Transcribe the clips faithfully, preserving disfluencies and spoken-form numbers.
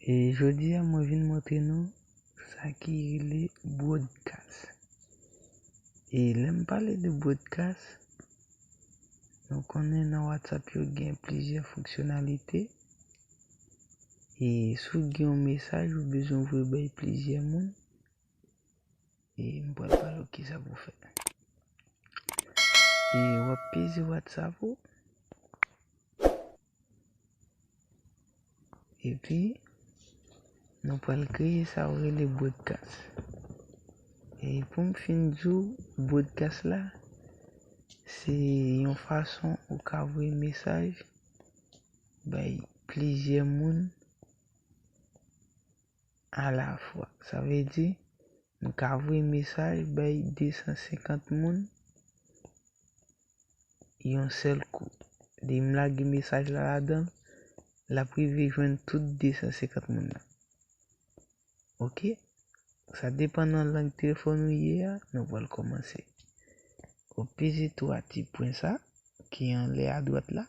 E jodi a, mwen vin montre nou sa ki rele broadcast. E lè m pale de broadcast, nou konnen nan WhatsApp yo gen plizyè fonksyonalite. E si w gen yon mesaj ou bezwen voye bay plizyè moun, e m pral pale w kisa pou w fè. E w ap peze WhatsApp ou. Epi, nou pral kreye sa yo rele broadcast. E pou m fin di w, broadcast la, se yon fason ou ka voye mesaj bay plizyè moun alafwa. Sa vle di, m ka voye mesaj bay de san senkant moun yon sèl kou. Depi m lage mesaj la ladan l, l ap rive jwenn tout de san senkant moun nan. Oke? Sa depann nan lang telefòn ou ye a, nou pral kòmanse. Ou peze twa ti pwen sa ki anlè adwat la.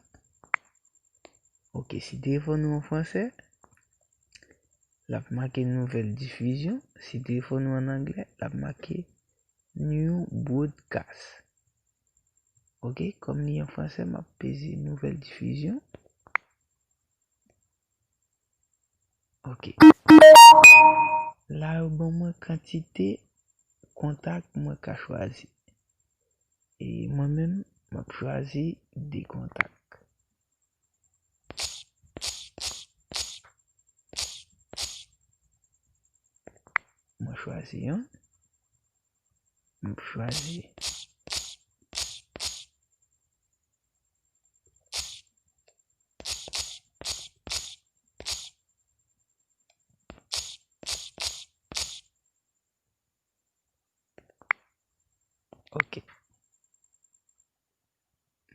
Oke, si telefòn ou an fransè, l ap make nouvelle diffusion. Si telefòn ou an anglè, l ap make new broadcast. Oke, kòm li an fransè, m ap peze nouvelle diffusion. Oke. La, yo ban mwen kantite kontak mwen ka chwazi. E mwen menm, m ap chwazi de kontak. Mwen chwazi yon. M ap chwazi. Oke.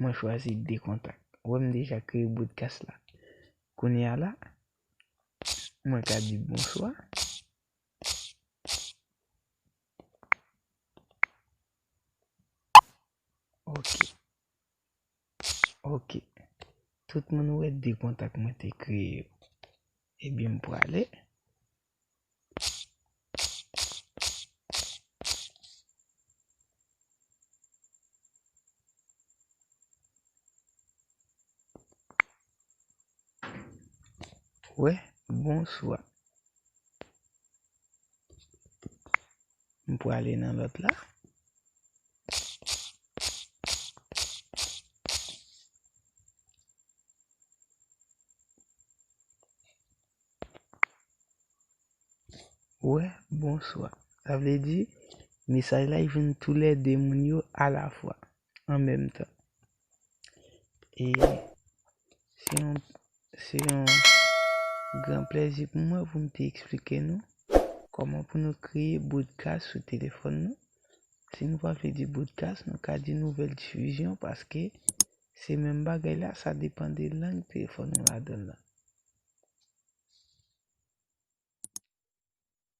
Mwen chwazi de kontak. Ou wè m deja kreye broadcast la. Kounye a la, mwen ka di bonswa. Oke. Oke. Tout moun wè de kontak mwen te kreye yo. Ebyen, m prale. Wè, bonswa. M prale nan lòt la. Wè, bonswa. Sa vle di, mesaj la, li jwenn toulède moun yo alafwa, an menm tan. E se yon, se yon gran plèzi pou mwen pou m te eksplike nou kòman pou nou kreye broadcast sou telefòn nou. Si nou pa vle di broadcast, nou ka di nouvelle diffusion, paske se menm bagay la, sa depann de lang telefòn ou ladan l lan.